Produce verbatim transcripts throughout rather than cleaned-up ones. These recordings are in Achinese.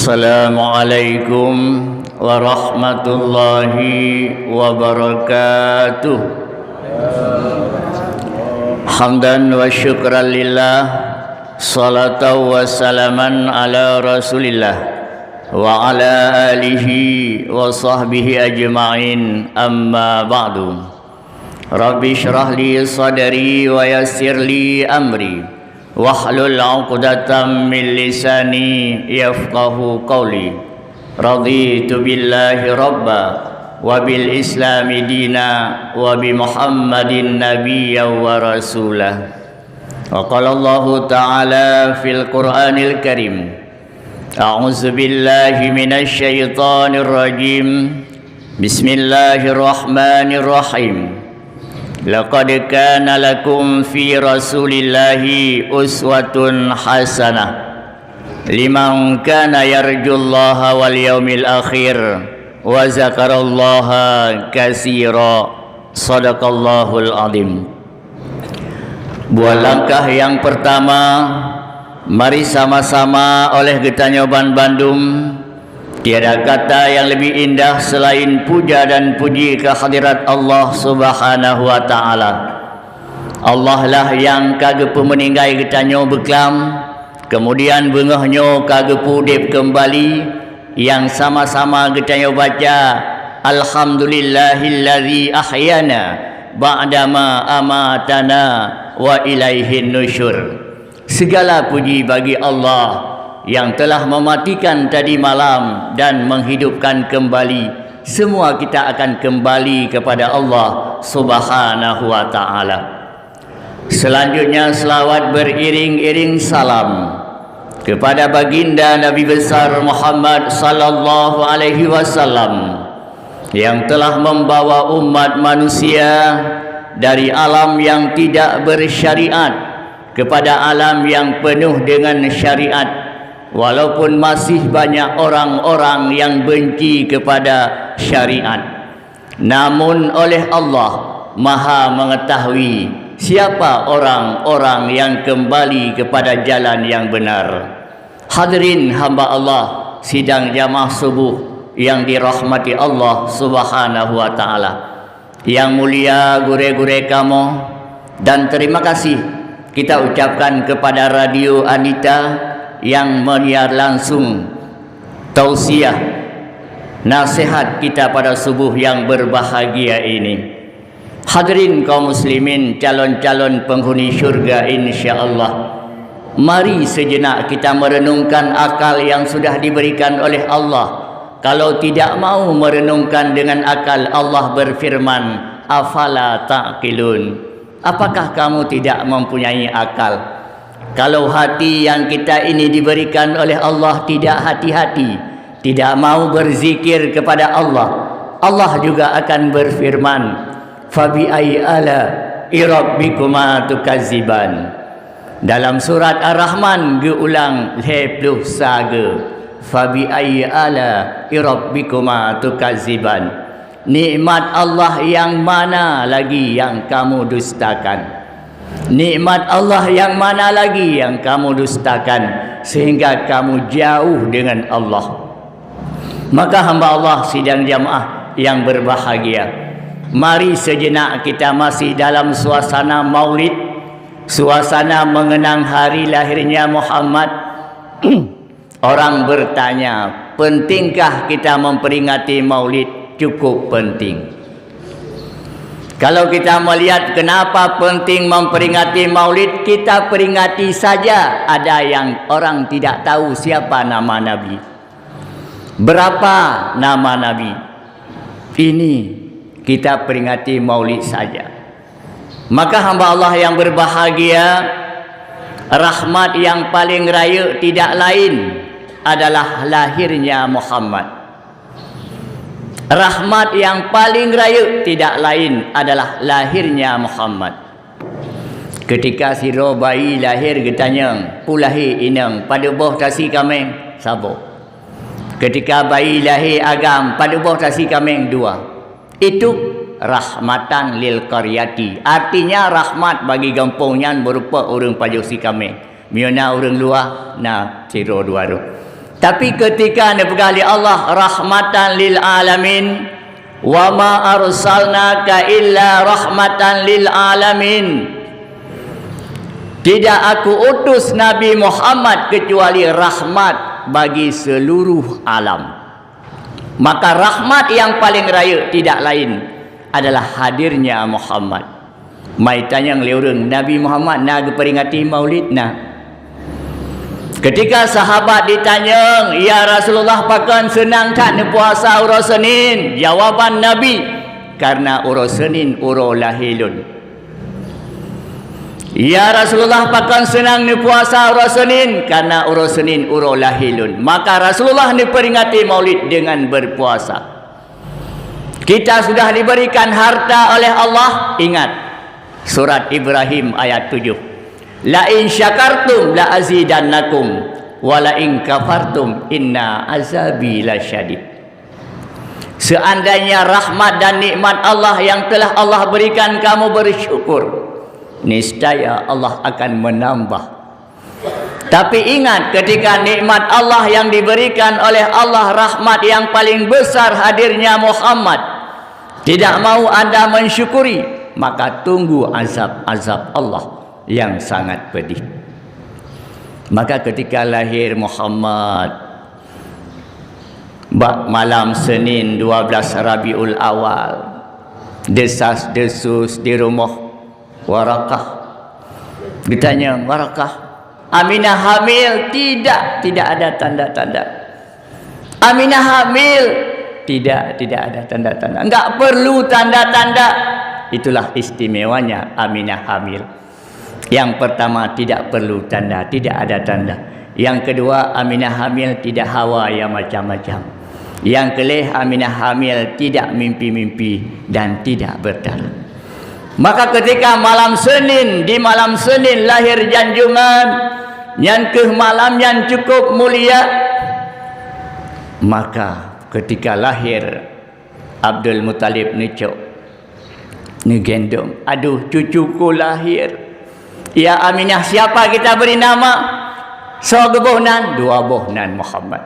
Assalamualaikum warahmatullahi wabarakatuh. Hamdan wa syukran lillah, salatan wa salaman ala Rasulillah, wa ala alihi wa sahbihi ajma'in, amma ba'du. Rabbi shrah li sadri wa yassir li amri, wahlul 'uqdatam min lisani yafqahu qawli. Raditu billahi rabba, wa bil islami dina, wa bi Muhammadin nabiyya wa rasula. Wa qala Allahu ta'ala fil Qur'anil Karim, a'udzu billahi minasy syaithanir rajim. Bismillahirrahmanirrahim. Laqad kana lakum fi Rasulillahi uswatun hasanah liman kana yarjullaha wal yaumil akhir wa zakarallaha katsira. Sadaqallahul azim. Buat langkah yang pertama, mari sama-sama oleh geutanyoe ban bandum, tiada kata yang lebih indah selain puja dan puji kehadirat Allah Subhanahu wa Ta'ala. Allah lah nyang ka geupeumeuninggai geutanyoe beuklam, kemudian beungoh nyoe ka geupeu-udeb keumbali, nyang sama-sama geutanyoe baca, "Alhamdulillahilladzi ahyana ba'dama amatana wa ilaihin nusyur." Segala puji bagi Allah yang telah mematikan tadi malam dan menghidupkan kembali. Semua kita akan kembali kepada Allah Subhanahu wa Ta'ala. Selanjutnya, selawat beriring-iring salam kepada Baginda Nabi Besar Muhammad sallallahu alaihi wasallam, yang telah membawa umat manusia dari alam yang tidak bersyariat kepada alam yang penuh dengan syariat, walaupun masih banyak orang-orang yang benci kepada syariat. Namun oleh Allah Maha Mengetahui siapa orang-orang yang kembali kepada jalan yang benar. Hadirin hamba Allah, sidang jamaah subuh yang dirahmati Allah Subhanahu wa Ta'ala. Yang mulia gurée-gurée kamoe, dan terima kasih kita ucapkan kepada Radio Anita yang menyiar langsung tausiah, nasihat kita pada subuh yang berbahagia ini. Hadirin kaum muslimin, calon-calon penghuni syurga, insya Allah. Mari sejenak kita merenungkan akal yang sudah diberikan oleh Allah. Kalau tidak mau merenungkan dengan akal, Allah berfirman, "Afala ta'qilun?" Apakah kamu tidak mempunyai akal? Kalau hati yang kita ini diberikan oleh Allah tidak hati-hati, tidak mau berzikir kepada Allah, Allah juga akan berfirman, "Fabi ayyi ala'i rabbikuma tukazziban?" Dalam surat Ar-Rahman geuulang lhée ploh saga, "Fabi ayyi ala'i rabbikuma tukazziban?" Nikmat Allah yang mana lagi yang kamu dustakan? Nikmat Allah yang mana lagi yang kamu dustakan sehingga kamu jauh dengan Allah? Maka hamba Allah sidang jamaah yang berbahagia, mari sejenak kita masih dalam suasana Maulid, suasana mengenang hari lahirnya Muhammad. Orang bertanya, pentingkah kita memperingati Maulid? Cukup penting. Kalau kita melihat kenapa penting memperingati Maulid, kita peringati saja. Ada yang orang tidak tahu siapa nama Nabi. Berapa nama Nabi? Ini kita peringati Maulid saja. Maka hamba Allah yang berbahagia, rahmat yang paling rayeuk tidak lain adalah lahirnya Muhammad. Rahmat yang paling rayeuk tidak lain adalah lahirnya Muhammad. Ketika sidroe bayi lahir geutanyong, "Peue lahé inong, padub boh tasi kaméng?" Saboh. Ketika bayi lahé agam, "Padub boh tasi kaméng?" Dua. Itu rahmatan lil qaryati. Artinya rahmat bagi gampông nyan beureupa ureuëng pajoh si kaméng. Meunyoe na ureuëng luwa, na sidroe dua droe. Tapi ketika neupeugah lé Allah rahmatan lil alamin, "Wa ma arsalnaka illa rahmatan lil alamin." Tidak Aku utus Nabi Muhammad kecuali rahmat bagi seluruh alam. Maka rahmat yang paling rayeuk tidak lain adalah hadirnya Muhammad. Mai tanyong lé ureuëng, Nabi Muhammad na geuperingati Maulid na? Ketika sahabat ditanyong, "Ya Rasulullah, pakon seunang that neupuasa uroe Senin?" Jawaban Nabi, "Karena uroe Senin uroe lahé lôn." "Ya Rasulullah, pakon seunang neupuasa uroe Senin?" "Karena uroe Senin uroe lahé lôn." Maka Rasulullah neuperingati Maulid dengan berpuasa. Kita sudah diberikan harta oleh Allah, ingat surat Ibrahim ayat tujuh, "La in syakartum la azidannakum, wa la in kafartum inna azabi lasyadid." Seandainya rahmat dan nikmat Allah yang telah Allah berikan kamu bersyukur, niscaya Allah akan menambah. Tapi ingat, ketika nikmat Allah yang diberikan oleh Allah, rahmat yang paling besar hadirnya Muhammad, tidak mau anda mensyukuri, maka tunggu azab-azab Allah yang sangat pedih. Maka ketika lahir Muhammad, bak malam Senin dua belas Rabiul Awal, desas-desus di rumoh Warakah. Ditanya, "Warakah, Aminah hamil?" "Tidak, tidak ada tanda-tanda." "Aminah hamil?" "Tidak, tidak ada tanda-tanda." "Enggak perlu tanda-tanda." Itulah istimewanya Aminah hamil. Yang pertama, tidak perlu tanda, tidak ada tanda. Yang kedua, Aminah hamil tidak hawa yang macam-macam. Yang keleh, Aminah hamil tidak mimpi-mimpi dan tidak berdarah. Maka ketika malam Senin, di malam Senin lahir janjungan, nyan keuh malam nyang cukup mulia, maka ketika lahir, Abdul Muthalib neucok, neugendong. "Aduh, cucuku lahir. Ya Aminah, siapa kita beri nama?" "Soe geuboh nan?" "Dua boh nan Muhammad."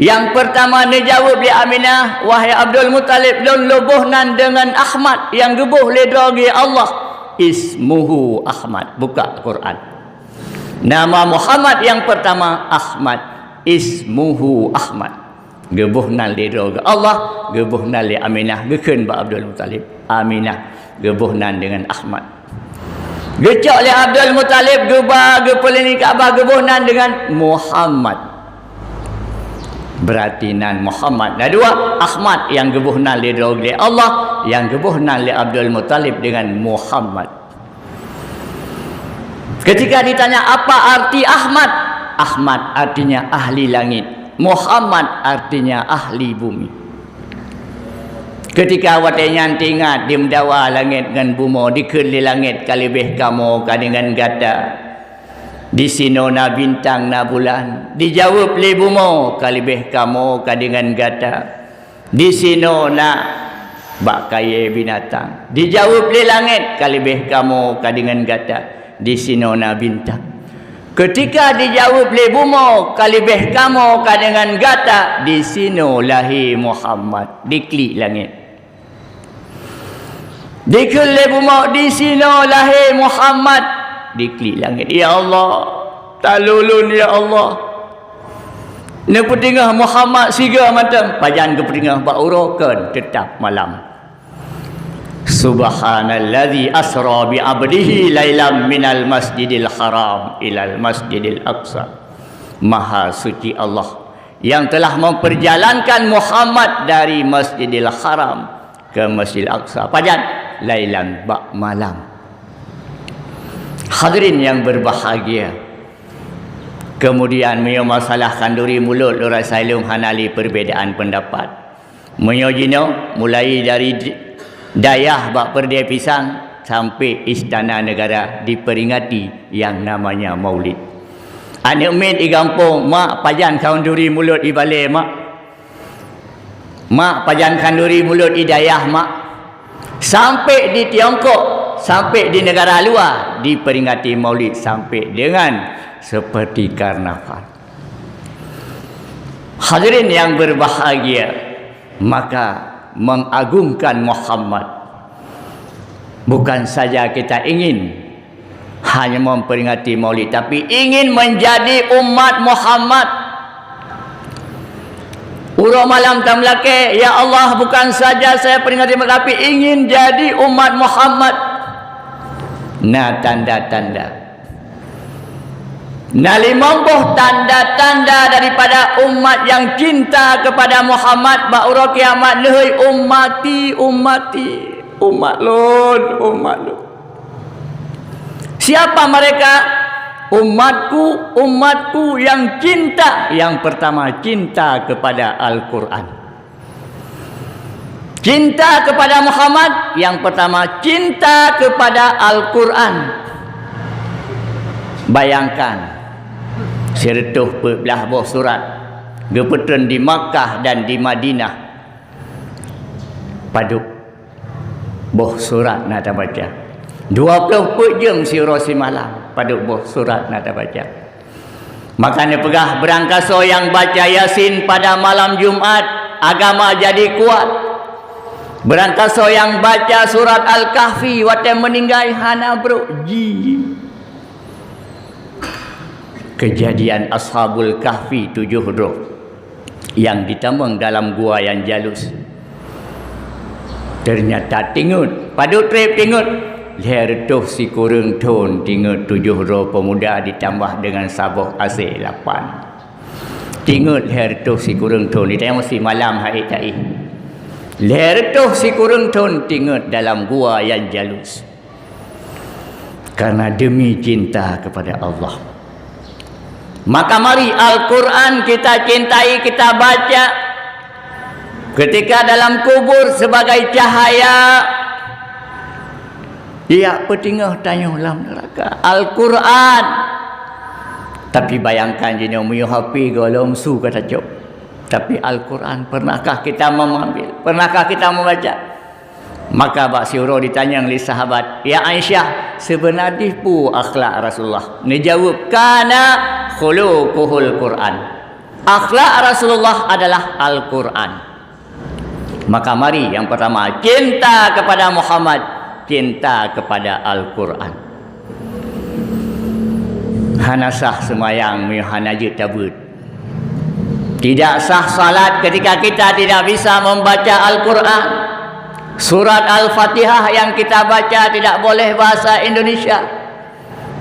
Yang pertama neujaweueb lé Aminah, "Wahai Abdul Muthalib, lôn lôn boh nan deungon Ahmad nyang geuboh lé droe geuh Allah. Ismuhu Ahmad." Buka Quran. Nama Muhammad yang pertama Ahmad. Ismuhu Ahmad. Geuboh nan lé droe geuh Allah, geuboh nan lé Aminah, geukheun bak Abdul Muthalib. Aminah geuboh nan deungon Ahmad. Geucok lé Abdul Muthalib, geuba, geupeulini Ka'bah, geuboh nan deungon Muhammad. Berarti nan Muhammad na dua, Ahmad nyang geuboh nan lé droe lé Allah, nyang geuboh nan lé Abdul Muthalib deungon Muhammad. Ketika ditanya, "Apa arti Ahmad?" "Ahmad artinya ahli langit, Muhammad artinya ahli bumi." Ketika watée nyan teuingat, dimeudawa langét ngon bumoe, dikheun lé langét ka leubeh kamoe ka deungon gata. Disinoe na bintang, na bulan. Dijaweueb lé bumoe, ka leubeh kamoe ka deungon gata. Disinoe na bak kayée binatang. Dijaweueb lé langét, ka leubeh kamoe ka deungon gata. Disinoe na bintang. Ketika dijaweueb lé bumoe, ka leubeh kamoe ka deungon gata, disinoe lahé Muhammad, diklik langét. Dikheun lé bumoe, disinoe lahé Muhammad, diklik langét. Ya Allah, talulun ya Allah. Neupeuteungoh Muhammad sigoe mantong, pajan geupeuteungoh bak uroe kon, teutap malam. Subhanalladzi asra bi abdihi lailam minal masjidil haram ilal masjidil aqsa. Maha suci Allah yang telah memperjalankan Muhammad dari Masjidil Haram ke Masjidil Aqsa. Pajan? Lailan, bak malam. Hadirin yang berbahagia, kemudian meunyoe masalah khanduri mulod, lôn rasa ilôn hana lé perbedaan pendapat. Meunyoe jinoe, mulai dari d-, dayah bak Peureudée Pisang sampai Istana Negara diperingati yang namanya Maulid. Aneuk miet di gampông, "Mak, pajan khanduri mulod ibalée, Mak?" "Mak, pajan khanduri mulod i dayah, Mak?" Sampai di Tiongkok, sampai di negara luwa, diperingati Maulid sampai dengan seperti karnaval. Hadirin yang berbahagia, maka mengagungkan Muhammad bukan saja kita ingin hanya memperingati Maulid, tapi ingin menjadi umat Muhammad. Uroe malam tameulakée, "Ya Allah, bukan saja saya peringati Maulid, tapi ingin jadi umat Muhammad." Nah, tanda-tanda. Na limong boh tanda-tanda daripada umat nyang cinta kepada Muhammad bak uroe kiamat, neuhôi, "Ummati, ummati, umat lôn, umat lôn." Siapa mereka? Umatku, umatku yang cinta. Yang pertama, cinta kepada Al-Quran. Cinta kepada Muhammad, yang pertama, cinta kepada Al-Quran. Bayangkan, sireutôh peuet blaih boh surat geupeutreun di Makkah dan di Madinah. Padub boh surat na tabaca. Dua ploh peuet jeuem siuroe simalam, padub boh surat na tabaca. Maka neupeugah, beurangkasoe nyang baca Yasin pada malam Jumat, agama jadi kuat. Beurangkasoe nyang baca surat Al-Kahfi watée meuninggai, hana brok jih. Kejadian Ashabul Kahfi tujoh droe nyang jitamong dalam gua nyang jalus. Ternyata tingeut, padub treb tingeut, lhée reutôh sikureueng thon tingeut tujoh droe peumuda ditambah dengan saboh asée lapan. Tingeut lhée reutôh sikureueng thon, ditanyong simalam hai taih. Lhée reutôh sikureueng thon tingeut dalam gua nyang jalus. Karena demi cinta kepada Allah. Maka mari Al-Quran kita cintai, kita baca. Ketika dalam kubur sebagai cahaya, jak peutinggoh tanyoe lam neuraka. Al-Quran. Tapi bayangkan jinoe meunyoe H P gohlom su ka tacok. Tapi Al-Quran, pernahkah kita mengambil? Pernahkah kita membaca? Maka bak siuroe ditanyong lé sahabat, "Ya Aisyah, seubeuna jih peue akhlak Rasulullah?" Neujaweueb, "Kana khuluquhul Quran." Akhlak Rasulullah adalah Al-Quran. Maka mari, yang pertama, cinta kepada Muhammad, cinta kepada Al-Quran. Hana sah seumayang meunyoe hana jeuet tabeuet. Tidak sah salat ketika kita tidak bisa membaca Al-Quran. Surat Al-Fatihah yang kita baca tidak boleh bahasa Indonesia,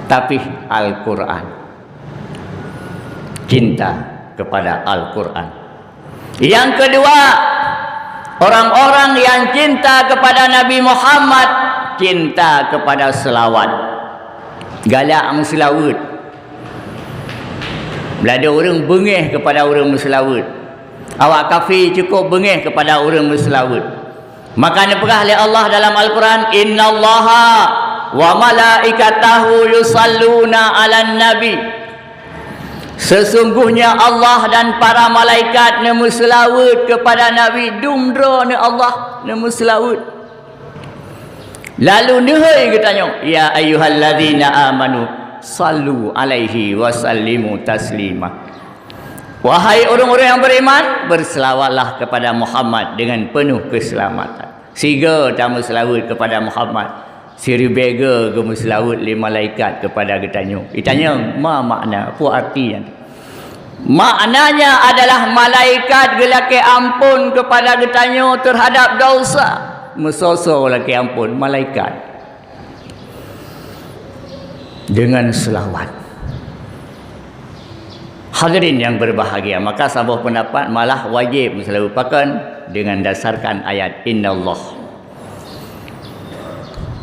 tapi Al-Quran. Cinta kepada Al-Quran. Yang kedua, orang-orang yang cinta kepada Nabi Muhammad, cinta kepada selawat. Galak meuseulaweuet. Meuladoe ureuëng beungéh kepada ureuëng meuseulaweuet. Awak kafé cukup beungéh kepada ureuëng meuseulaweuet. Maka neupeugah lé Allah dalam Al-Quran, "Innallaha wa malaikatahu yusalluna 'alan nabi." Sesungguhnya Allah dan para malaikat neumeuseulaweuet kepada Nabi, dum droeneuh Allah neumeuseulaweuet. Lalu neuhôi geutanyoe, "Ya ayyuhalladzina amanu sallu alaihi wa sallimu taslima." Wahai ureuëng-ureuëng nyang beriman, berselawatlah kepada Muhammad dengan penuh keselamatan. Sigoe tameuseulaweuet kepada Muhammad, siribée goe geumeuseulaweuet lé malaikat kepada geutanyoe. Itanyong, ma makna, peue arti nyan? Maknanya adalah malaikat geulakée amphon kepada geutanyoe terhadap dosa. Meusoe-soe lakée amphon malaikat dengan selawat. Hadirin yang berbahagia, maka saboh pendapat malah wajib meuseulaweuet. Pakon? Dengan dasarkan ayat, "Innallah."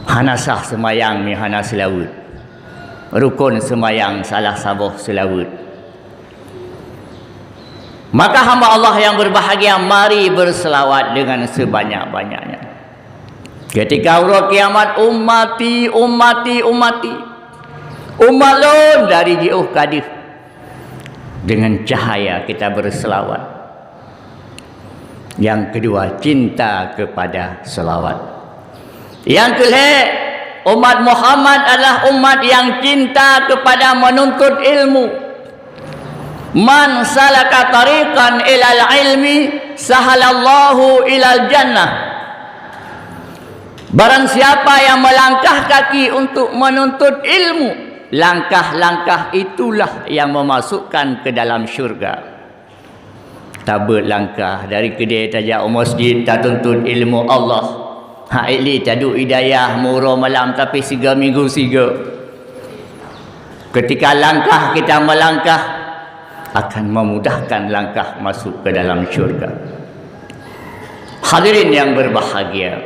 Hana sah seumayang meunyoe hana seulaweuet. Rukon seumayang salah saboh seulaweuet. Maka hamba Allah yang berbahagia, mari berselawat dengan sebanyak-banyaknya. Ketika uroe kiamat, "Ummati, ummati, ummati." Umat lôn dari jiôh ka deuh. Dengan cahaya kita berselawat. Yang kedua, cinta kepada selawat. Yang kelhée, umat Muhammad adalah umat yang cinta kepada menuntut ilmu. "Man salaka tariqan ilal ilmi sahalallahu ilal jannah." Barang siapa yang melangkah kaki untuk menuntut ilmu, langkah-langkah itulah yang memasukkan ke dalam syurga. Tabeuet langkah dari keudè tajak u masjid tatuntut ilmu Allah. Hak ék lé taduek i dayah meuuroe malam, tapi siga minggu siga. Ketika langkah kita melangkah, akan memudahkan langkah masuk ke dalam syurga. Hadirin yang berbahagia,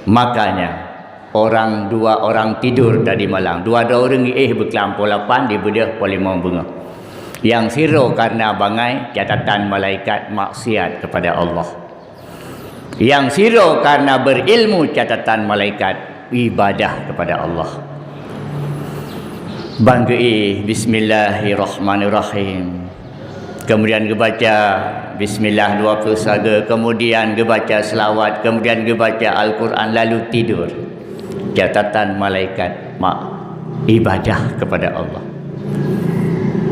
makanya orang dua orang tidur tadi malam, dua-dua ureuëng éh beuklam poh lapan, dibeudôh poh limong beungoh. Yang sidroe karena bangai, catatan malaikat maksiat kepada Allah. Yang sidroe karena berilmu, catatan malaikat ibadah kepada Allah. Bang geuéh, bismillahirrahmanirrahim. Kemudian geubaca bismillah dua puluh saga, kemudian geubaca selawat, kemudian geubaca Al-Quran, lalu tidur. Catatan malaikat mak ibadah kepada Allah.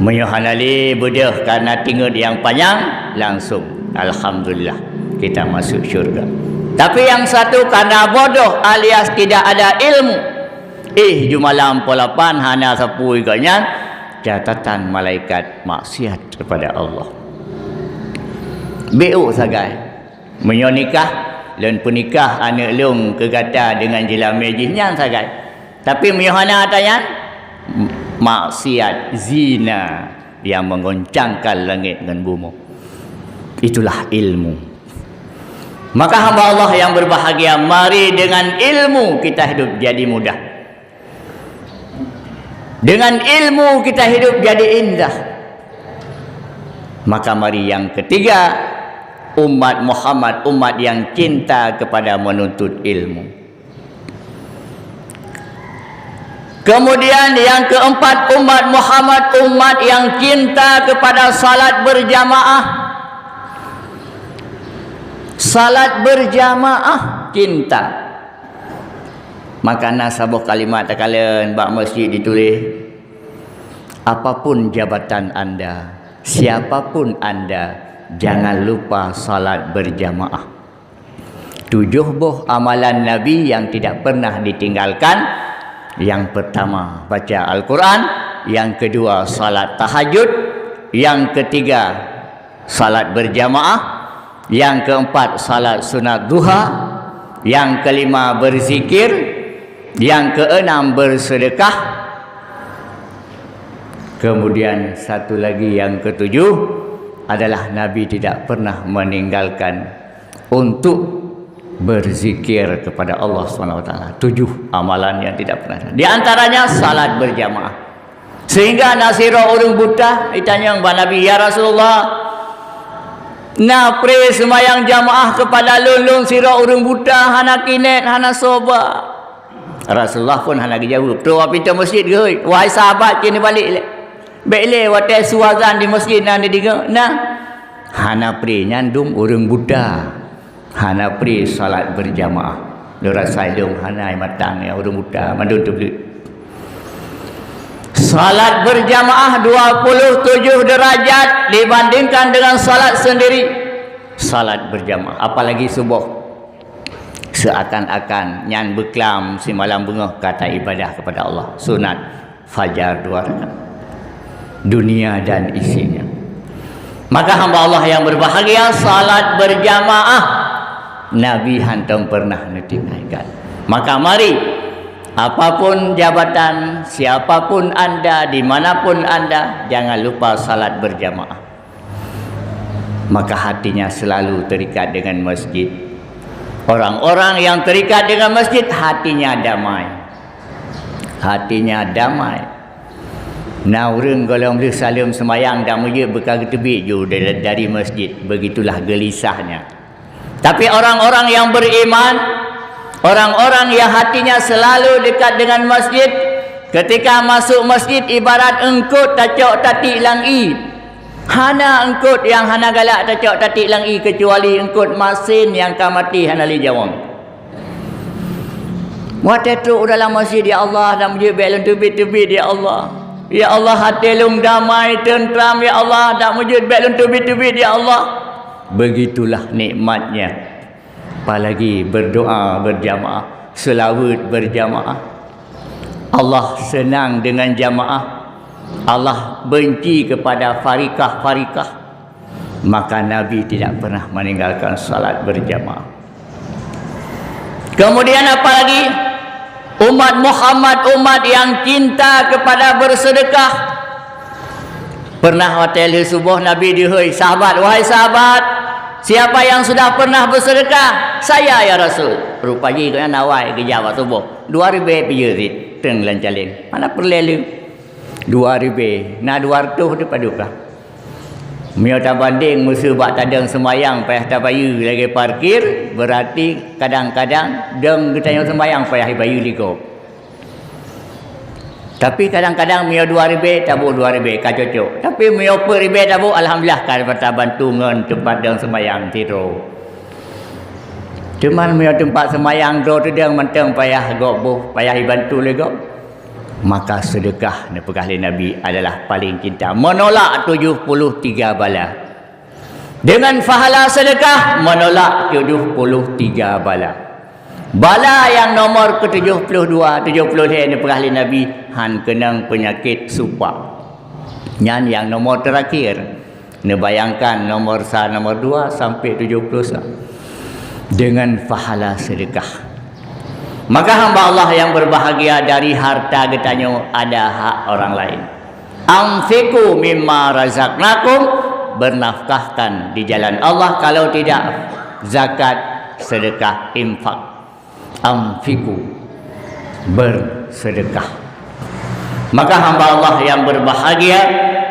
Meunyoe hana lé beudôh karena tingeut nyang panyang, langsung, alhamdulillah, kita masuk syurga. Tapi yang satu karena bodoh alias tidak ada ilmu, éh, ju malam poh lapan hana sapeue gobnyan, catatan malaikat maksiat kepada Allah. Bék sagai. Meunyoe nikah, lôn peunikah aneuëk lôn keu gata deungon jeulamé jih, nyan sagai. Tapi meunyoe hana ata nyan, maksiat, zina yang menggoncangkan langit ngon bumoe. Itulah ilmu. Maka hamba Allah yang berbahagia, mari dengan ilmu kita hidup jadi mudah. Dengan ilmu kita hidup jadi indah. Maka mari yang ketiga, umat Muhammad, umat yang cinta kepada menuntut ilmu. Kemudian yang keempat, umat Muhammad, umat yang cinta kepada salat berjamaah. Salat berjamaah cinta. Maka na saboh kalimat takalon bak masjid dituléh, "Apapun jabatan anda, siapapun anda, jangan lupa salat berjamaah." Tujoh boh amalan Nabi yang tidak pernah ditinggalkan. Yang pertama, baca Al-Quran. Yang kedua, salat tahajud. Yang ketiga, salat berjamaah. Yang keempat, salat sunat duha. Yang kelima, berzikir. Yang keenam, bersedekah. Kemudian satu lagi, yang ketujuh, adalah Nabi tidak pernah meninggalkan untuk berzikir kepada Allah Subhanahu Wa Taala. Tujuh amalan yang tidak pernah. Di antaranya salat berjamaah. Sehingga na sidroe ureuëng buta itanyong bak Nabi, "Ya Rasulullah, na pré seumayang jamaah keupada lôn, lôn sidroe ureuëng buta, hana kinét, hana soe ba." Rasulullah pun hana geujaweueb. Trok bak pintoe masjid geuhôi, "Wahai sahabat, keuneuk balek lé. Bék lé watée su azan di masjid na neudeungoe." Nah, hana pré nyan dum ureuëng buta. Hana pré salat berjamaah. Lôn rasa lôn hana matang ya ureuëng buta, mandum teubleuet. Salat berjamaah dua puluh tujuh derajat dibandingkan dengan salat sendiri. Salat berjamaah, apalagi suboh. Seakan-akan nyan beuklam simalam beungoh ka taibadah kepada Allah. Sunat fajar dua rakaat. Dunia dan isinya. Maka hamba Allah yang berbahagia, salat berjamaah Nabi hantom pernah neutinggalkan. Maka mari, apapun jabatan, siapapun anda, di manapun anda, jangan lupa salat berjamaah. Maka hatinya selalu terikat dengan masjid. Orang-orang yang terikat dengan masjid, hatinya damai. Hatinya damai. Na ureuëng gohlom lheueh saleuem seumayang dan meujeuet beuka geuteubiet ju dari, dari masjid. Begitulah geulisahnya. Tapi orang-orang yang beriman, orang-orang yang hatinya selalu dekat dengan masjid, ketika masuk masjid ibarat eungkot tacok tatiek lam ié. Hana eungkot nyang hana galak tacok tatiek lam ié, kecuali eungkot masen nyang ka maté hana lé jawang. Watée trok u dalam masjid, "Ya Allah, dan meujeuet bék lôn teubiet-teubiet, ya Allah." Ya Allah, até lôn damai, teuntram, ya Allah, dak meujeuet bèk lôn teubiet-teubiet, ya Allah. Begitulah nikmatnya. Apalagi berdoa berjamaah, selawat berjamaah. Allah senang dengan jamaah. Allah benci kepada farikah-farikah. Maka Nabi tidak pernah meninggalkan salat berjamaah. Kemudian apalagi umat Muhammad, umat yang cinta kepada bersedekah. Pernah watèe lheuh suboh Nabi dihôi sahabat, "Wahai sahabat, siapa yang sudah pernah bersedekah?" "Saya, ya Rasul." Rupa jih gobnyan awai geujak bak suboh. "Dua ribèe pih jeuet," teung lam caleng. Mana peureulèe lé? Dua ribèe, na dua reutôh teuh padub lah. Meunyoe tabandeng meuseu bak tadong seumayang payah tabayeue lagèe parkir, beurati kadang-kadang dong geutanyoe seumayang payah ibayeue lé gob. Tapi kadang-kadang meunyoe dua ribèe, taboh dua ribèe, ka cocok. Tapi meunyoe peuet ribèe taboh, alhamdulillah, ka tabantu ngon teumpat dong seumayang sidroe. Teuma meunyoe teumpat seumayang droe teudong mantong payah gob boh, payah ibantu lé gob, maka sedekah, neupeugah lé Nabi, adalah paling cinta, menolak tujuh puluh tiga bala. Dengan pahala sedekah menolak tujuh puluh tiga bala. Bala nyang nomor ke tujuh puluh dua, tujuh puluh lhèe neupeugah lé Nabi, han keunong peunyakét supak. Nyan nyang nomor terakhir. Neubayangkan nomor sa, nomor dua sampai tujuh puluh sa. Dengan pahala sedekah. Maka hamba Allah yang berbahagia, dari harta geutanyoe ada hak orang lain. "Anfiqu mimma razaqnakum," bernafkahkan di jalan Allah, kalau tidak zakat, sedekah, infak. "Anfiqu," bersedekah. Maka hamba Allah yang berbahagia,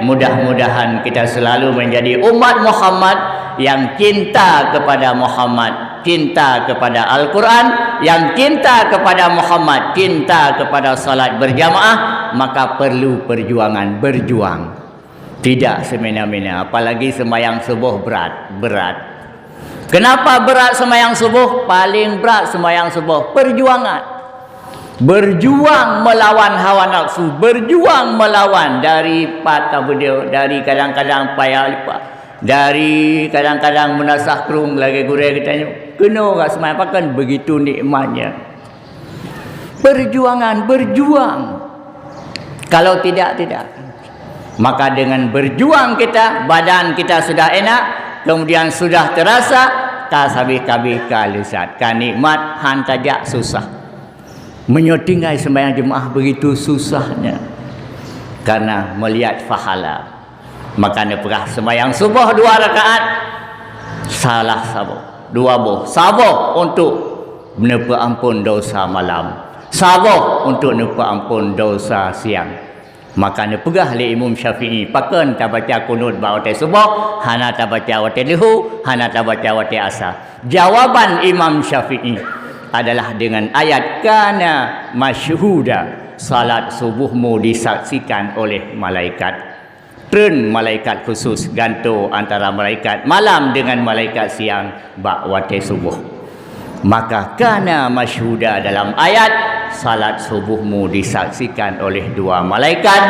mudah-mudahan kita selalu menjadi umat Muhammad yang cinta kepada Muhammad, cinta kepada Al-Quran, yang cinta kepada Muhammad, cinta kepada salat berjamaah, maka perlu perjuangan, berjuang. Tidak semena-mena, apalagi sembahyang suboh berat, berat. Kenapa berat sembahyang suboh? Paling berat sembahyang suboh, perjuangan. Berjuang melawan hawa nafsu, berjuang melawan dari pat tabeudeue, dari kadang-kadang payah lipat, dari kadang-kadang meunasah krueng lagèe gurèe geutanyoe. Keunoe ka seumai pakon begitu nikmatnya. Perjuangan, berjuang. Kalau tidak, tidak. Maka dengan berjuang kita, badan kita sudah enak, kemudian sudah terasa, ka sabé-kabé ka leusat, ka nikmat, han tajak susah. Meunyoe tinggai sembahyang jeumaah begitu susahnya, karena melihat pahala. Maka neupeugah sembahyang suboh dua rakaat, salah saboh, dua boh, saboh untuk neupeuampon dosa malam, saboh untuk neupeuampon dosa siang. Maka neupeugah lé Imam Syafi'i, pakon tabaca kunut bak watèe suboh, hana tabaca watèe leuhô, hana tabaca watèe asa? Jawaban Imam Syafi'i adalah dengan ayat, "Kana masyhuda," salat subohmu disaksikan oleh malaikat. Treun malaikat khusus gantoe antara malaikat malam dengan malaikat siang bak watèe suboh. Maka kana masyhuda dalam ayat, salat subohmu disaksikan oleh dua malaikat,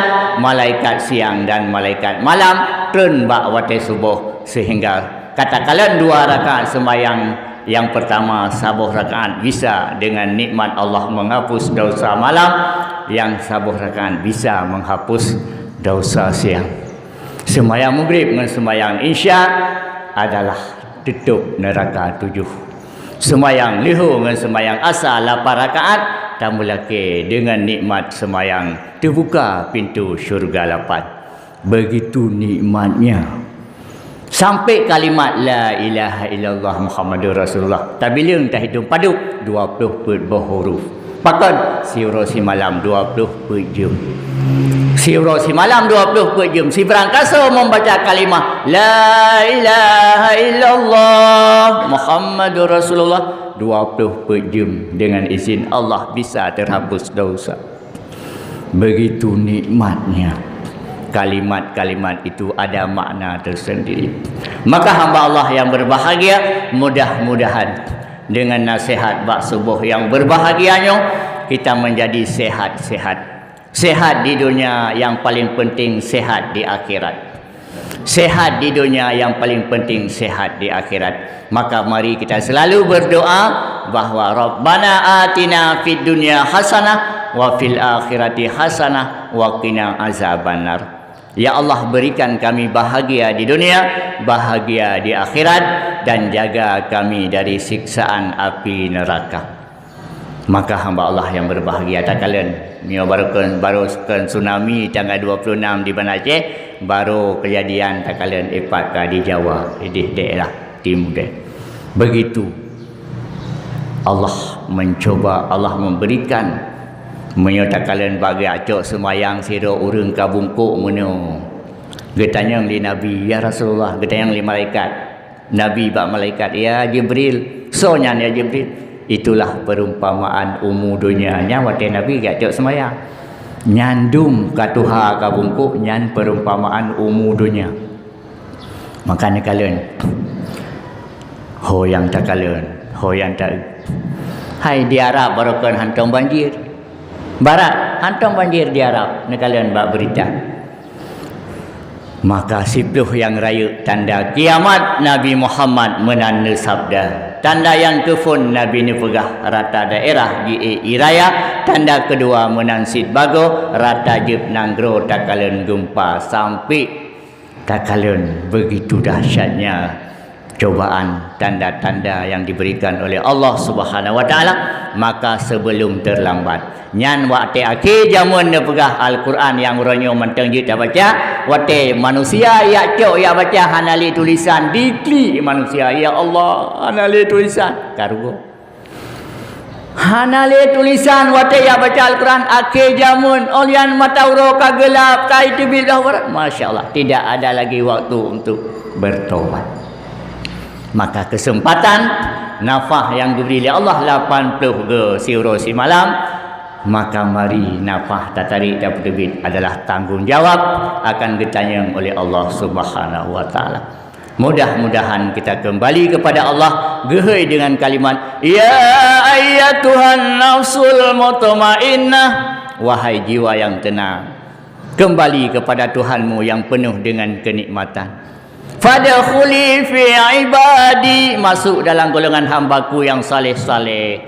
malaikat siang dan malaikat malam, treun bak watèe suboh, sehingga katakalon dua rakaat sembahyang yang pertama saboh rakaat bisa dengan nikmat Allah menghapus dosa malam, yang saboh rakaat bisa menghapus dosa siang. Sembahyang Maghrib ngon sembahyang Isya adalah tutup neraka tujoh. Sembahyang leuhô ngon sembahyang asa lapan rakaat tameulakèe deungon nikmat sembahyang, teubuka pintoe syeuruga lapan. Begitu nikmatnya. Sampai kalimat la ilaha illallah Muhammadur Rasulullah. Tabileueng tahitong padub, dua ploh peuet boh huruf. Pakon? Siuroe simalam dua ploh peuet jeuem. Siuroe simalam dua ploh peuet jeuem. Sibarangkasoe membaca kalimah la ilaha illallah Muhammadur Rasulullah dua ploh peuet jeuem dengan izin Allah bisa terhapus dosa. Begitu nikmatnya. Kalimat-kalimat itu ada makna tersendiri. Maka hamba Allah yang berbahagia, mudah-mudahan dengan nasihat bak suboh yang berbahagia nyoe, kita menjadi sehat-sehat. Sehat di dunia, yang paling penting sehat di akhirat. Sehat di dunia, yang paling penting sehat di akhirat. Maka mari kita selalu berdoa bahwa Rabbana atina fid dunya hasanah wa fil akhirati hasanah wa qina azabannar. Ya Allah, berikan kami bahagia di dunia, bahagia di akhirat, dan jaga kami dari siksaan api neraka. Maka hamba Allah yang berbahagia, takalon, meunyoe baru kon, baru kon tsunami tanggal dua puluh enam di Banda Aceh, baru kejadian takalon ipat ka di Jawa, di daerah timur deh. Begitu Allah mencoba, Allah memberikan. Meunyoe takalon bagi acok seumayang sidroe ureueng ka bungkôk meunoe. Geutanyong lé Nabi, "Ya Rasulullah," geutanyong lé malaikat. Nabi bak malaikat, "Ya Jibril." "Soe nyan, ya Jibril?" "Itulah perumpamaan umu donya." Nyan watée Nabi geujak cok seumayang. Nyan dum ka tuha ka bungkôk, nyan perumpamaan umu donya. Maka neukalon. Ho nyang takalon, ho nyang ta-, hai di Arab baroekon hantom banjir. Barat, hantom banjir di Arab, neukalon bak beurita. Maka siplôh nyang rayeuk tanda kiamat, Nabi Muhammad meunan neusabda. Tanda nyang keuphon Nabi neupeugah rata daerah jiék ie raya, tanda keudua meunan cit bagoe, rata jeueb nanggroe takalon geumpa sampoe takalon begitu dahsyatnya cobaan, tanda-tanda yang diberikan oleh Allah Subhanahu wa Taala, maka sebelum terlambat. Nyan watée akhé jameun neupeugah Al-Quran nyang uroe nyoe mantong jeuet tabaca, watée manusia yak cok yak baca hana lé tulisan, diklik manusia, "Ya Allah, hana lé tulisan." Ka rugoe. Hana lé tulisan watée yak baca Al-Quran akhé jameun, oh nyan mata uroe ka geulap, tai teubiet dah barat. Masya Allah, tidak ada lagi waktu untuk bertobat. Maka kesempatan nafah yang diberi oleh Allah lapan puluh ge siuroe simalam, maka mari nafah tatarik tapeuteubiet adalah tanggung jawab akan geutanyong oleh Allah Subhanahu wa Taala. Mudah-mudahan kita kembali kepada Allah, geuhôi dengan kalimat, "Ya ayyatuhan nafsul mutmainnah," wahai jiwa yang tenang, kembali kepada Tuhanmu yang penuh dengan kenikmatan. "Fadkhuli fi ibadi," masuk dalam golongan hamba-Ku yang saleh-saleh.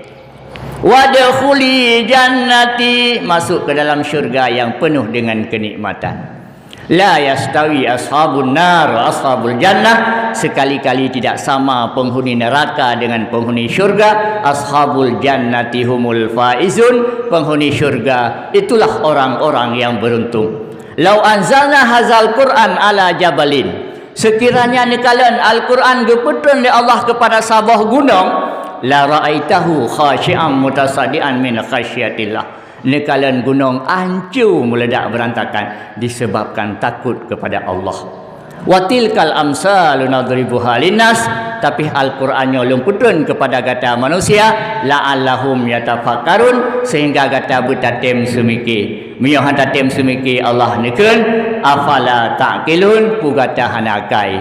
"Wadkhuli jannati," masuk ke dalam syurga yang penuh dengan kenikmatan. "La yastawi ashabun nar wa ashabul jannah," sekali-kali tidak sama penghuni neraka dengan penghuni syurga. "Ashabul jannati humul faizun," penghuni syurga itulah orang-orang yang beruntung. "Lau anzalna hazal Qur'an ala jabalin," sekiranya neukalon Al-Quran geupeutrön lé Allah kepada saboh gunong, "la ra'aitahu khasyi'an mutasaddian min khasyiatillah," neukalon gunong anco meuledak beurantakan disebabkan takot kepada Allah. "Wa tilkal amsalu nadribuha linnas," tapi Al-Quran nyoe Lôn peutrön kepada gata manusia, "la'allahum yatafakkarun," sehingga gata beutatem seumike. Meunyoe han tatem seumike, Allah neukheun, "Afala ta'qilun?" Peue gata hana akai?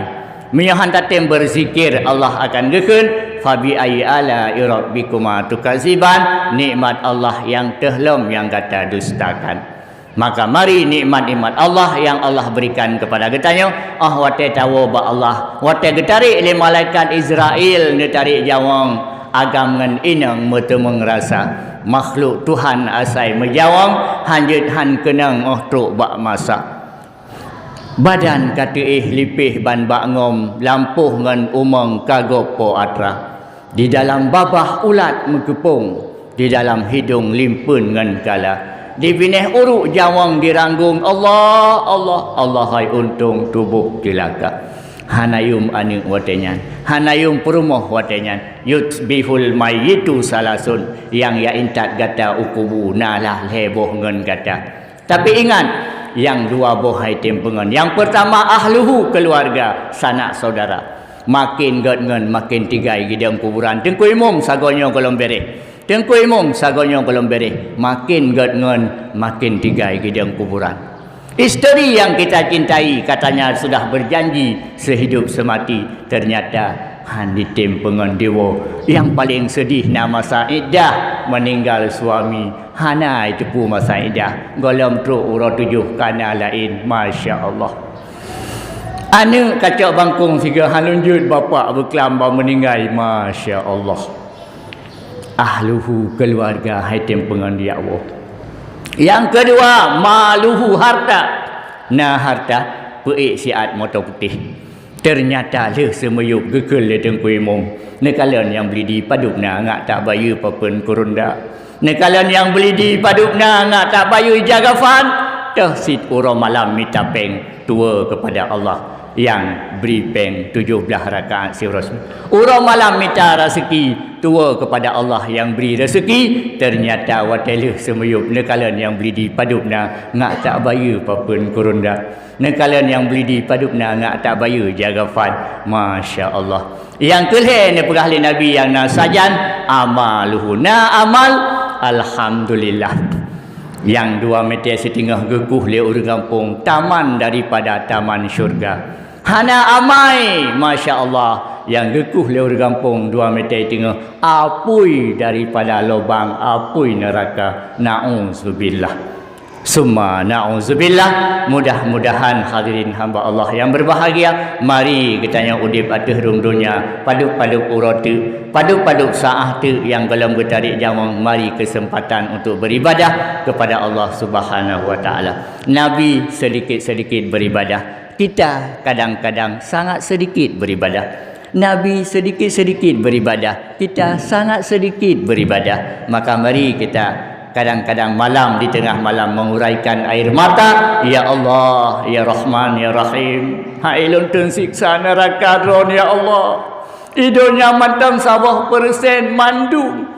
Meunyoe han tatem beuzikir, Allah akan geukheun, "Fabi ayyi ala'i rabbikuma tukadziban?" Nikmat Allah nyang teuh lom nyang gata dustakan. Maka mari nikmat-nikmat Allah nyang Allah berikan kepada geutanyoe, oh watée tawoe bak Allah, watée geutarek lé malaikat Izrail neutarek jawöng, agam ngon inong meuteumeung rasa. Makhluk Tuhan asai meujawöng, han jeuet han keunong oh trok bak masa. Badan ka teuéh lipéh ban bak ngom, lampôh ngon umong ka gob po atra. Di dalam babah ulat meukeupông, di dalam hidông limpeuen ngon kala. Di binéh uruek jawöng diranggong, Allah, Allah, Allah, hai untông tuboh ceulaka. Hana yuem aneuëk watée nyan, hana yuem peurumoh watée nyan. Yutsbihul mayyitu salasun, nyang jak intat gata u kubu na lah lhée boh ngon gata. Tapi ingat, nyang dua boh hai tem peungon. Nyang peurtama, ahluhu, keuluwarga, sanak syedara. Maken gét ngon maken tinggai gidong kuburan. Teungku Imum sagoe nyoe gohlom béréh. Teungku Imum sagoe nyoe gohlom béréh. Maken gét ngon maken tinggai gidong kuburan. Isteri yang kita cintai katanya sudah berjanji sehidup semati, ternyata Han ditem peungon diwoe. Nyang paleng seudeh na masa iddah, meuninggai suami, hana jiteupeue masa iddah. Gohlom trok uroe tujoh ka na laén, masya Allah. Aneuk kacok bangkong sigoe han lôn jeuet, bapak beuklam ba meuninggai, masya Allah. Ahluhu, keuluwarga, han jitem peungon diwoe. Nyang keudua, maluhu, harta. Na harta, peuék siat moto putéh. Teunyata lheueh seumiyueb geukheun lé Teungku Imum, neukalon nyang Bleudi padub na ngat tak bayeue papeuen kurunda. Neukalon nyang Bleudi padub na ngat tak bayeue jaga fan. Toh cit uroe malam mita péng, tuwoe keupada Allah nyang bri péng tujoh blaih rakaat siuroe seumeubeuet. Uroe malam mita raseuki, tuwoe keupada Allah nyang bri raseuki. Teunyata watée lheueh seumiyueb neukalon nyang Bleudi padub na ngat tak bayeue papeuen kurunda. Neukalon nyang Bleudi padub na ngat tak bayeue jaga fan. Masya Allah. Nyang keulhée neupeugah lé Nabi nyang na sajan, amaluhu, na amal, alhamdulillah. Nyang dua meuté siteungoh geukueh lé ureuëng gampông, taman daripada taman syurga. Hana amai, masya Allah, nyang geukueh lé ureuëng gampông dua meuté teungoh apui daripada lubang apui neuraka. Nauzubillah. Summa nauzubillah. Mudah-mudahan hadirin hamba Allah nyang berbahagia, mari geutanyoe udeb ateueh rhueng donya padub-padub uroe teuk, padub-padub saát teuk nyang gohlom geutarek jamong, mari keuseumpatan untuk beribadah kepada Allah Subhanahu wa Taala. Nabi sedikit-sedikit beribadah, kita kadang-kadang sangat sedikit beribadah. Nabi sedikit-sedikit beribadah, kita sangat sedikit beribadah. Maka mari kita kadang-kadang malam, di tengah malam menguraikan air mata, "Ya Allah, ya Rahman, ya Rahim, hai lôn teun siksa neuraka Droe, ya Allah. Di donya mantong saboh persen mandum."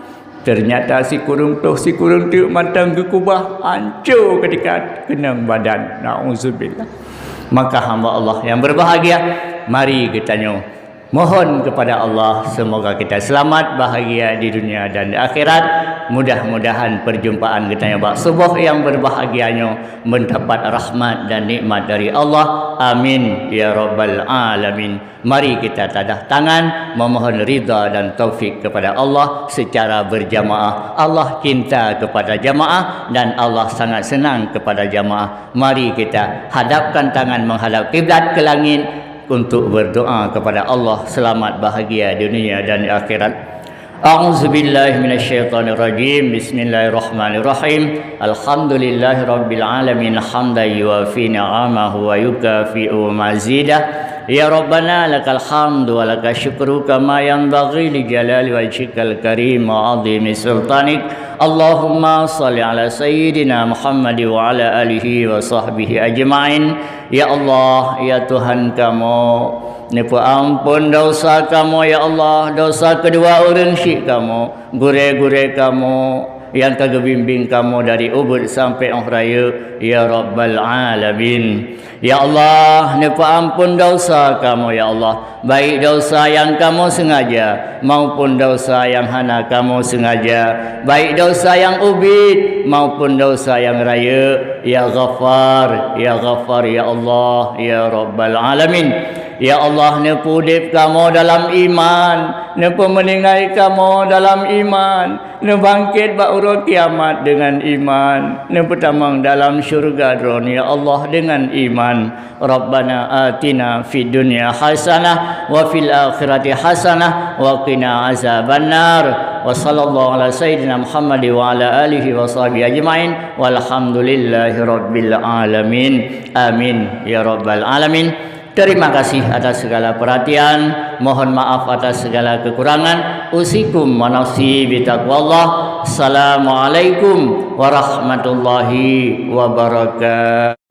Teunyata sikureueng toh sikureueng teuk mantong geukubah, hanco keudika keunong badan. Nauzubillah. Maka hamba Allah nyang berbahagia, mari geutanyoe mohon kepada Allah, semoga kita selamat, bahagia di dunia dan di akhirat. Mudah-mudahan perjumpaan geutanyoe bak suboh nyang berbahagia nyoe mendapat rahmat dan nikmat dari Allah. Amin ya rabbal alamin. Mari kita tadah tangan memohon ridha dan taufik kepada Allah secara berjamaah. Allah cinta kepada jamaah dan Allah sangat senang kepada jamaah. Mari kita hadapkan tangan menghadap kiblat ke langit untuk berdoa kepada Allah selamat bahagia dunia dan akhirat. A'udzubillahi minasyaitonirrajim. Bismillahirrahmanirrahim. Alhamdulillahirabbil alamin, hamdan yuwafi ni'amahu wa yukafi'u mazidah. Ya Rabbana, lakal hamdu wa lakasy syukru kama yanbaghi li jalali wajhikal karim wa 'azimi sultanik. Allahumma shalli ala sayyidina Muhammad wa ala alihi wa sahbihi ajma'in. Ya Allah, ya Tuhan kamoe, neupeuamphon desya kamoe, ya Allah, desya keudua ureuëng syik kamoe, gurée-gurée kamoe nyang ka geubimbéng kamoe dari ubit sampoe 'oh rayeuk, ya Rabbal Alamin. Ya Allah, neupeuamphon desya kamoe, ya Allah, baik desya nyang kamoe seungaja maupun desya nyang hana kamoe seungaja, baik desya nyang ubit maupun desya nyang rayeuk, ya Ghaffar, ya Ghaffar, ya Allah, ya Rabbal Alamin. Ya Allah, neupeuudeb kamoe dalam iman, neupeumeuninggai kamoe dalam iman, neubangket bak uroe kiamat deungon iman, neupeutamong dalam syeuruga Droeneuh, ya Allah, deungon iman. Rabbana atina fid dunya hasanah wa fil akhirati hasanah wa qina azabannar. Wa sallallahu ala sayyidina Muhammad wa ala alihi wa sahbihi ajma'in. Walhamdulillahi rabbil alamin. Amin ya rabbal alamin. Terima kasih atas segala perhatian. Mohon maaf atas segala kekurangan. Usikum wa nafsi bitaqwallah. Assalamualaikum warahmatullahi wabarakatuh.